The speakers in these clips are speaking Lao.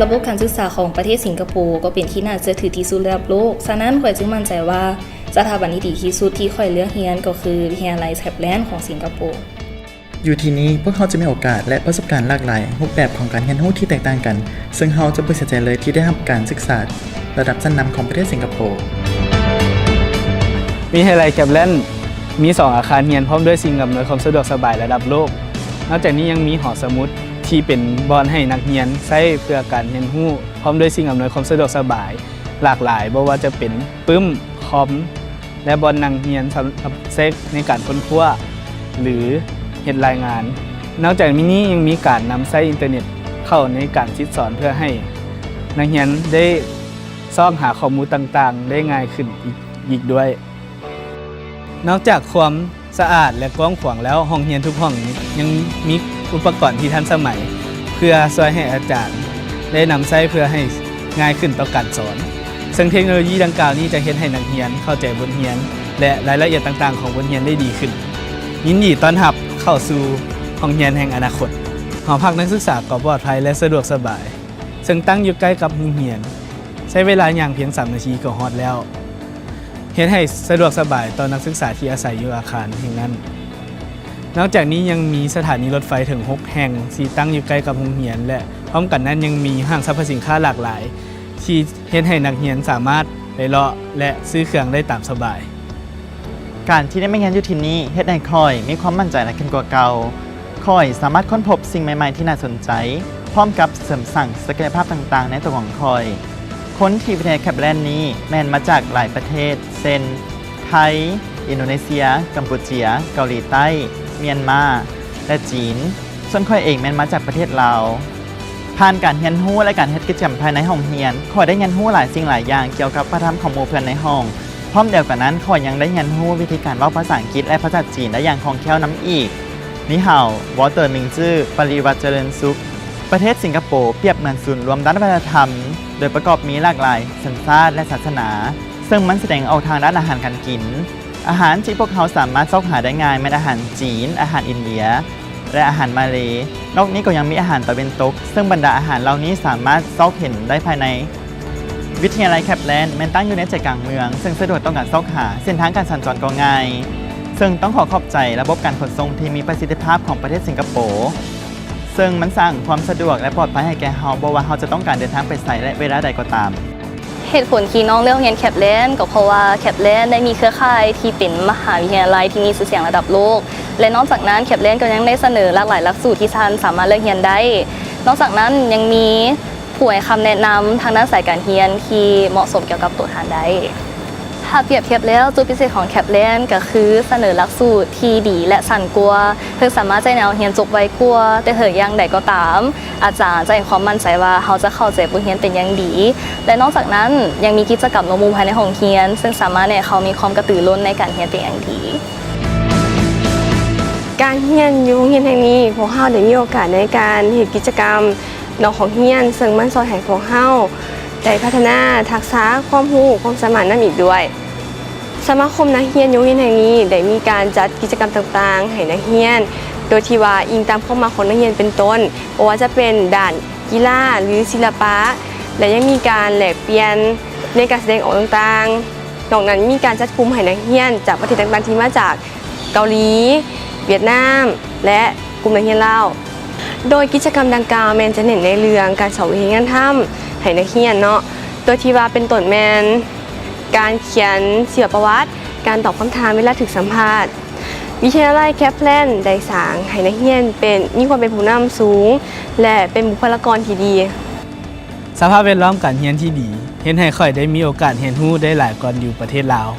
ລະບົບການສຶກສາຂອງປະເທດສິງກະໂປກໍເປັນທີ່ໜ້າເຊື່ອຖືທີ່ສຸດໃນລະດັບໂລກ, ສະນັ້ນຂ້ອຍຈຶ່ງໝັ້ນໃຈວ່າສະຖາບັນທີ່ດີທີ່ສຸດທີ່ຂ້ອຍເລືອກຮຽນກໍຄືວິທະຍາໄລແຄັບແລນຂອງສິງກະໂປ. ຢູ່ທີ່ນີ້, ພວກເຮົາຈະມີໂອກາດ ແລະ ປະສົບການຫຼາກຫຼາຍຮູບແບບຂອງການຮຽນຮູ້ທີ່ແຕກຕ່າງກັນ, ເຊິ່ງເຮົາຈະບໍ່ເສຍໃຈເລີຍທີ່ໄດ້ຮັບການສຶກສາລະດັບຊັ້ນນຳຂອງປະເທດສິງກະໂປ. ວິທະຍາໄລແຄັບແລນມີສອງອາຄານຮຽນ ພ້ອມດ້ວຍສິ່ງອຳນວຍຄວາມສະດວກສະບາຍລະດັບໂລກ. ນອກຈາກນີ້ຍັງມີຫໍສະໝຸດທີ່ເປັນບ່ອນໃຫ້ນັກຮຽນໃຊ້ເພື່ອການຮຽນຮູ້ ພ້ອມດ້ວຍສິ່ງອຳນວຍຄວາມສະດວກສະບາຍຫຼາກຫຼາຍ, ບໍ່ວ່າຈະເປັນປຶ້ມ, ຄອມ ແລະ ບ່ອນນັ່ງຮຽນສຳລັບໃຊ້ໃນການຄົ້ນຄວ້າ ຫຼື ເຮັດລາຍງານ. ນອກຈາກນີ້ຍັງມີການນຳໃຊ້ອິນເຕີເນັດເຂົ້າໃນການສິດສອນ ເພື່ອໃຫ້ນັກຮຽນໄດ້ຊອກຫາຂໍ້ມູນຕ່າງໆໄດ້ງ່າຍຂຶ້ນອີກ ອີກດ້ວຍ. ນອກຈາກຄວາມສະອາດ ແລະ ກວ້າງຂວາງແລ້ວ, ຫ້ອງຮຽນທຸກຫ້ອງຍັງມີອຸປະກອນທີ່ທັນສະໄໝ ເພື່ອຊ່ວຍໃຫ້ອາຈານໄດ້ນຳໃຊ້ເພື່ອໃຫ້ງ່າຍຂຶ້ນຕໍ່ການສອນ, ເຊິ່ງເທັກໂນໂລຢີດັ່ງກ່າວນີ້ຈະເຮັດໃຫ້ນັກຮຽນເຂົ້າໃຈບົດຮຽນ ແລະ ລາຍລະອຽດຕ່າງໆຂອງບົດຮຽນໄດ້ດີຂຶ້ນ. ຍິນດີຕ້ອນຮັບເຂົ້າສູ່ຫ້ອງຮຽນແຫ່ງອະນາຄົດ. ຫໍພັກນັກສຶກສາກໍປອດໄພ ແລະ ສະດວກສະບາຍ, ເຊິ່ງຕັ້ງຢູ່ໃກ້ກັບໂຮງຮຽນ, ໃຊ້ເວລາຍ່າງພຽງສາມນາທີກໍຮອດແລ້ວ. ເຮັດໃຫ້ສະດວກສະບາຍຕໍ່ນັກສຶກສາທີ່ອາໄສຢູ່ອາຄານແຫ່ງນັ້ນ. ນອກຈາກນີ້ຍັງມີສະຖານີລົດໄຟເຖິງຫົກແຫ່ງທີ່ຕັ້ງຢູ່ໃກ້ກັບໂຮງຮຽນ ແລະ ພ້ອມກັນນັ້ນຍັງມີຫ້າງສັບພະສິນຄ້າຫຼາກຫຼາຍ ທີ່ເຮັດໃຫ້ນັກຮຽນສາມາດໄປເລາະ ແລະ ຊື້ເຄື່ອງໄດ້ຕາມສະບາຍ. ການທີ່ໄດ້ມາຮຽນຢູ່ທີ່ນີ້ເຮັດໃຫ້ຂ້ອຍມີຄວາມໝັ້ນໃຈຫຼາຍຂຶ້ນກວ່າເກົ່າ. ຂ້ອຍສາມາດຄົ້ນພົບສິ່ງໃໝ່ໆທີ່ໜ້າສົນໃຈ, ພ້ອມກັບເສີມສ້າງສັກກະຍະພາບຕ່າງໆໃນຕົວຂອງຂ້ອຍ. ຄົນທີ່ວິທະຍາໄລແຄັບແລນນີ້ແມ່ນມາຈາກຫຼາຍປະເທດ ເຊັ່ນ ໄທ, ອິນໂດເນເຊຍ, ກຳປູເຈຍ, ເກົາຫຼີໃຕ້, ມຽນມາ ແລະ ຈີນ. ສ່ວນຂ້ອຍເອງແມ່ນມາຈາກປະເທດລາວ. ຜ່ານການຮຽນຮູ້ ແລະ ການເຮັດກິດຈະກຳພາຍໃນຫ້ອງຮຽນ, ຂ້ອຍໄດ້ຮຽນຮູ້ຫຼາຍສິ່ງຫຼາຍຢ່າງກ່ຽວກັບວັດທະນະທຳຂອງໝູ່ເພື່ອນໃນຫ້ອງ. ພ້ອມດຽວກັນນັ້ນ, ຂ້ອຍຍັງໄດ້ຮຽນຮູ້ວິທີການເວົ້າພາສາອັງກິດ ແລະ ພາສາຈີນໄດ້ຢ່າງຄ່ອງແຄ້ວນຳອີກ. ນີ້ເຮົາ ວໍເຕີ ມິງຈື່ ປະລິວັດ ຈະເລີນສຸກ. ປະເທດສິງກະໂປປຽບເໝືອນສູນລວມດ້ານວັດທະນະທຳ, ໂດຍປະກອບມີຫຼາກຫຼາຍສັນຊາດ ແລະ ສາສະໜາ, ເຊິ່ງມັນສະແດງອອກທາງດ້ານອາຫານການກິນ. ອາຫານທີ່ພວກເຮົາສາມາດຊອກຫາໄດ້ງ່າຍແມ່ນອາຫານຈີນ, ອາຫານອິນເດຍ ແລະ ອາຫານມາເລ. ນອກນີ້ກໍຍັງມີອາຫານຕາເວັນຕົກ, ເຊິ່ງບັນດາອາຫານເຫຼົ່ານີ້ສາມາດຊອກເຫັນໄດ້ພາຍໃນ. ວິທະຍາໄລແຄັບແລນແມ່ນຕັ້ງຢູ່ໃນໃຈກາງເມືອງ, ເຊິ່ງສະດວກຕໍ່ການຊອກຫາ, ເສັ້ນທາງການສັນຈອນກໍງ່າຍ, ເຊິ່ງຕ້ອງຂໍຂອບໃຈລະບົບການຂົນສົ່ງທີ່ມີປະສິດທິພາບຂອງປະເທດສິງກະໂປ, ເຊິ່ງມັນສ້າງຄວາມສະດວກ ແລະ ປອດໄພໃຫ້ແກ່ເຮົາ, ບໍ່ວ່າເຮົາຈະຕ້ອງການເດີນທາງໄປໃສ ແລະ ເວລາໃດກໍຕາມ. ເຫດຜົນທີ່ນ້ອງເລືອກຮຽນແຄັບແລນ ກໍເພາະວ່າແຄັບແລນໄດ້ມີເຄືອຂ່າຍທີ່ເປັນມະຫາວິທະຍາໄລທີ່ມີຊື່ສຽງລະດັບໂລກ ແລະ ນອກຈາກນັ້ນ ແຄັບແລນກໍຍັງໄດ້ສະເໜີຫຼາກຫຼາຍຫຼັກສູດທີ່ທ່ານສາມາດເລືອກຮຽນໄດ້. ນອກຈາກນັ້ນຍັງມີຜູ້ໃຫ້ຄຳແນະນຳທາງດ້ານສາຍການຮຽນທີ່ເໝາະສົມກ່ຽວກັບໂຕທ່ານໄດ້. ຖ້າປຽບທຽບແລ້ວ, ຈຸດພິເສດຂອງແຄັບແລນກໍຄືສະເໜີຫຼັກສູດທີ່ດີ ແລະ ສັ້ນກວ່າ, ເຊິ່ງສາມາດໃຊ້ແນວຮຽນຈົບໄວກວ່າ, ແຕ່ເຖິງຢ່າງໃດກໍຕາມ, ອາຈານຈະໃຫ້ຄວາມໝັ້ນໃຈວ່າເຮົາຈະເຂົ້າໃຈບົດຮຽນເປັນຢ່າງດີ ແລະ ນອກຈາກນັ້ນ ຍັງມີກິດຈະກຳລວມໝູ່ພາຍໃນຫ້ອງຮຽນ ເຊິ່ງສາມາດເຮັດໃຫ້ເຮົາມີຄວາມກະຕືລົ້ນໃນການຮຽນເປັນຢ່າງດີ. ການຮຽນຢູ່ໂຮງຮຽນແຫ່ງນີ້, ພວກເຮົາໄດ້ມີໂອກາດໃນການເຮັດກິດຈະກຳນອກຫ້ອງຮຽນ, ເຊິ່ງມັນຊ່ວຍໃຫ້ພວກເຮົາໄດ້ພັດທະນາທັກສະ, ຄວາມຮູ້, ຄວາມສາມາດນຳອີກດ້ວຍ. ສະມາຄົມນັກຮຽນຢູ່ໂຮງຮຽນແຫ່ງນີ້ໄດ້ມີການຈັດກິດຈະກຳຕ່າງໆໃຫ້ນັກຮຽນ, ໂດຍທີ່ວ່າອີງຕາມຄວາມມັກຂອງນັກຮຽນເປັນຕົ້ນ, ບໍ່ວ່າຈະເປັນດ້ານກິລາ ຫຼື ສິລະປະ ແລະ ຍັງມີການແລກປ່ຽນໃນການສະແດງອອກຕ່າງໆ. ນອກນັ້ນມີການຈັດກຸ່ມໃຫ້ນັກຮຽນຈາກປະເທດຕ່າງໆທີ່ມາຈາກເກົາຫຼີ, ຫວຽດນາມ ແລະ ກຸ່ມນັກຮຽນລາວ. ໂດຍກິດຈະກຳດັ່ງກ່າວແມ່ນຈະເນັ້ນໃນເລື່ອງການສອກວິທີງານທຳໃຫ້ນັກຮຽນເນາະ, ໂດຍທີ່ວ່າເປັນຕົ້ນແມ່ນ ການຂຽນຊີວະປະຫວັດ, ການຕອບຄຳຖາມເວລາຖືກສຳພາດ. ວິທະຍາໄລແຄັບແລນໄດ້ສ້າງໃຫ້ນັກຮຽນເປັນ, ມີຄວາມເປັນຜູ້ນຳສູງ ແລະ ເປັນບຸກຄະລາກອນທີ່ດີ. ສະພາບແວດລ້ອມການຮຽນທີ່ດີ ເຮັດໃຫ້ຂ້ອຍໄດ້ມີໂອກາດຮຽນຮູ້ໄດ້ຫຼາຍກ່ອນຢູ່ປະເທດລາວ.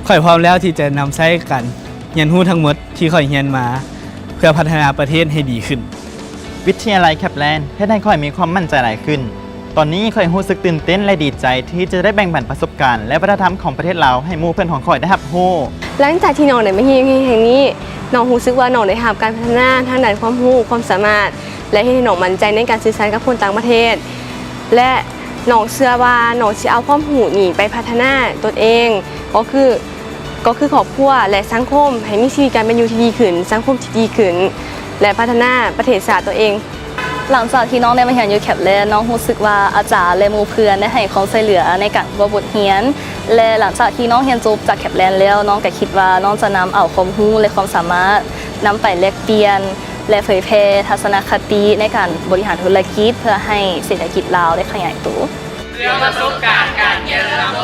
ຂ້ອຍພ້ອມແລ້ວທີ່ຈະນຳໃຊ້ການຮຽນຮູ້ທັງໝົດທີ່ຂ້ອຍຮຽນມາ ເພື່ອພັດທະນາປະເທດໃຫ້ດີຂຶ້ນ. ວິທະຍາໄລແຄັບແລນເຮັດໃຫ້ຂ້ອຍມີຄວາມໝັ້ນໃຈຫຼາຍຂຶ້ນ. ຕອນນີ້ຂ້ອຍຮູ້ສຶກຕື່ນເຕັ້ນ ແລະ ດີໃຈທີ່ຈະໄດ້ແບ່ງປັນປະສົບການ ແລະ ວັດທະນະທຳຂອງປະເທດລາວໃຫ້ໝູ່ເພື່ອນຂອງຂ້ອຍໄດ້ຮັບຮູ້. ຫຼັງຈາກທີ່ນ້ອງໄດ້ມາຮຽນຢູ່ແຫ່ງນີ້, ນ້ອງຮູ້ສຶກວ່ານ້ອງໄດ້ຮັບການພັດທະນາທາງດ້ານຄວາມຮູ້, ຄວາມສາມາດ ແລະ ເຮັດໃຫ້ນ້ອງໝັ້ນໃຈໃນການສື່ສານກັບຄົນຕ່າງປະເທດ ແລະ ນ້ອງເຊື່ອວ່ານ້ອງຊິເອົາຄວາມຮູ້ນີ້ໄປພັດທະນາຕົນເອງ, ກໍຄື ກໍຄືຄອບຄົວ ແລະ ສັງຄົມ ໃຫ້ມີຊີວິດການເປັນຢູ່ທີ່ດີຂຶ້ນ, ສັງຄົມທີ່ດີຂຶ້ນ ແລະ ພັດທະນາປະເທດຊາດຕົນເອງ. ຫຼັງຈາກທີ່ນ້ອງໄດ້ມາຮຽນຢູ່ Kaplan ນ້ອງຮູ້ສຶກວ່າອາຈານ ແລະ ໝູ່ເພື່ອນໄດ້ໃຫ້ຄວາມຊ່ວຍເຫຼືອໃນການເວົ້າບົດຮຽນ ແລະ ຫຼັງຈາກທີ່ນ້ອງຮຽນຈົບຈາກ Kaplan ແລ້ວ ນ້ອງກໍຄິດວ່ານ້ອງຈະນຳເອົາຄວາມຮູ້ ແລະ ຄວາມສາມາດນຳໄປແລກປ່ຽນ ແລະ ເຜີຍແຜ່ທັດສະນະຄະຕິໃນການບໍລິຫານທຸລະກິດ ເພື່ອໃຫ້ເສດຖະກິດລາວໄດ້ຂະຫຍາຍໂຕ. ເພື່ອປະສົບການການຮຽນລະດັບ ປ